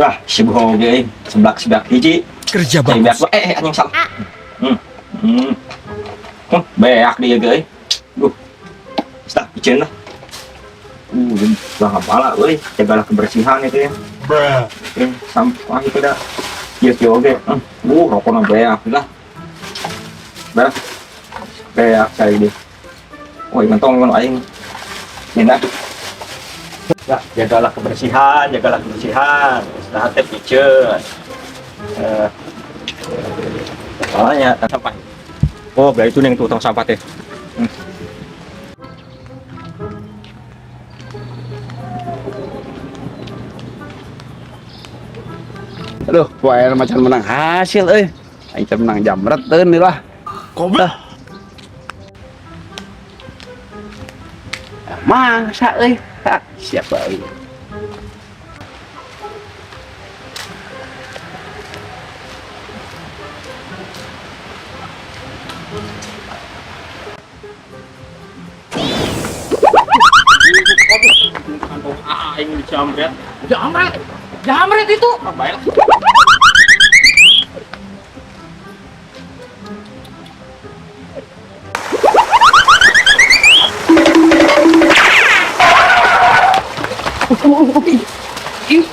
Wah, si bohong ge seblak-seblak hiji. Kerja Cai beak bagus. anjing salah. Hmm. Hmm. Beak dia ge. Duh. Stah, piceun lah. Udah bala euy, jagalah kebersihan itu ya. Sampah itu dah. Ieu kieu oge. Rokona beak lah. Beak. Beak cai dia. Oh, mentong ngono aing. Ini dah. Ya, jagalah kebersihan, jagalah kebersihan. Istirahat teh piceun. Eh, soalnya tong sampah. Oh, berarti itu yang tuh tong sampah teh. Aduh, poe macan menang hasil euy. Aing can menang jamret nih lah. Goblok. Mangsa euy. Ha, siapa euy. Kantong aing dijamret. Jamret, jamret itu. Ah, baiklah. Ih,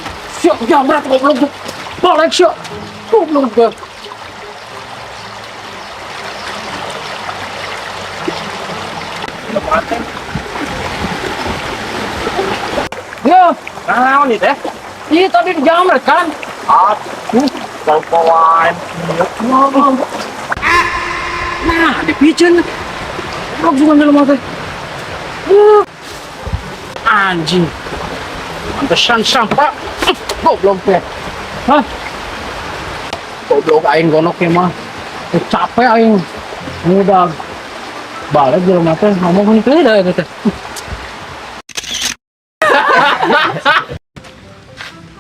siap jamret goblok. Balik siap. Goblok gue. Ya, Naon ieu teh? ini tadi dijamret kan? Aduh, bau-bauan. Nah, dipicen. Goblok juga jelema teh. Anjing. Pantesan sampah. Goblok teh. Hah? Goblok aing gonok ya mah. Capek aing. Udah balik jelema teh ngomong ini dah eta teh.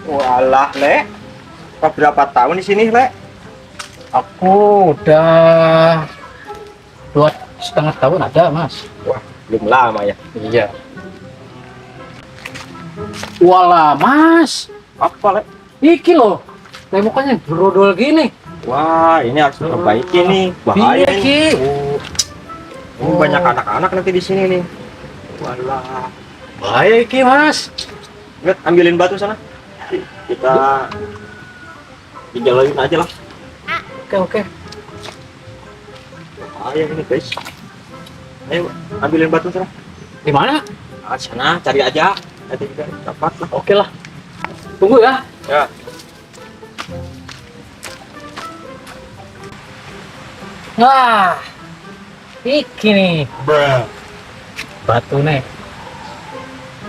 Walah, Le. Kau berapa tahun di sini, Le? Aku udah 2,5 tahun ada, Mas. Wah, belum lama ya. Iya. Walah, Mas. Apa, Le? Iki loh. Temboknya berodol gini. Wah, ini harus diperbaiki nih. Bahaya Iya, ini. Ki. Ini banyak anak-anak nanti di sini nih. Walah. Bahaya iki, Mas. Lihat, ambilin batu sana. Kita dijalanin aja lah. Oke, oke. Bahaya ini, guys. Ayo, ambilin batu sana. Di mana? Ah, sana cari aja. Nanti juga dapat lah. Oke lah. Tunggu ya. Ya. Wah. Iki nih. Batu nih.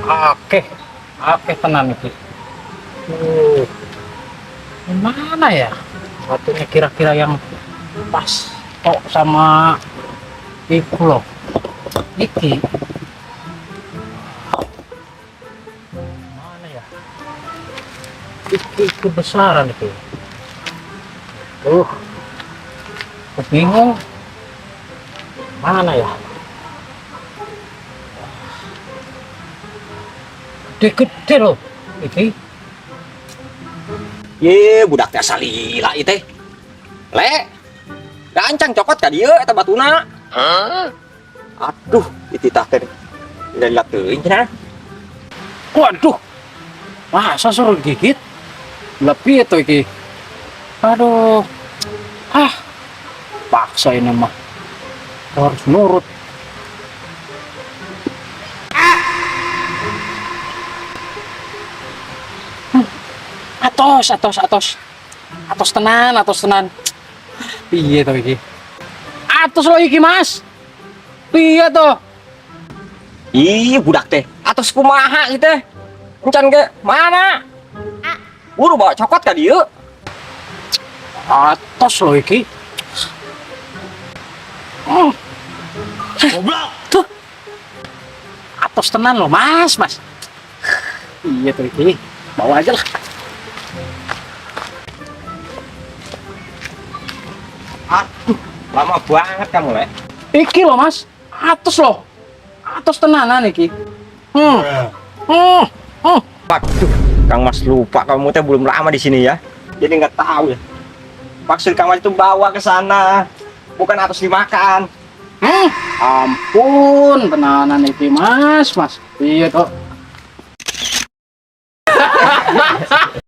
Oke. Oke tenan iki. Mana ya? Batunya kira-kira yang pas tok sama iku loh. Iki. Mana ya? Iki kebesaran iki. Aku bingung. Mana ya? Gede-gede loh iki. Ye, budak teh salila ieu teh. Le. Gancang cokot ka dieu eta batuna. Aduh, dititah teh. Lila teuing cenah. Waduh. Masa suruh gigit? Lebih itu iki. Aduh. Ah. Paksa ini mah. Harus nurut. Atos, atos, atos. Atos tenan, atos tenan. Piye to iki? Atos lo iki, Mas. Piye to? Ih, budak teh. Atos kumaha ieu teh? Encan ge mana? Buru bawa cokot ka dieu. Atos lo iki. Oh. Goblok. Tuh. Atos tenan lo, Mas, Mas. Iya tuh iki. Bawa aja lah. Aduh, lama banget kamu, Le. Iki lo, Mas. Atos lo. Atos tenanan iki. Waduh, Kang Mas lupa kamu teh belum lama di sini ya. Jadi nggak tahu ya. Maksud Kang Mas itu bawa ke sana, bukan harus dimakan. Ampun, tenanan iki, Mas, Mas. Iya toh.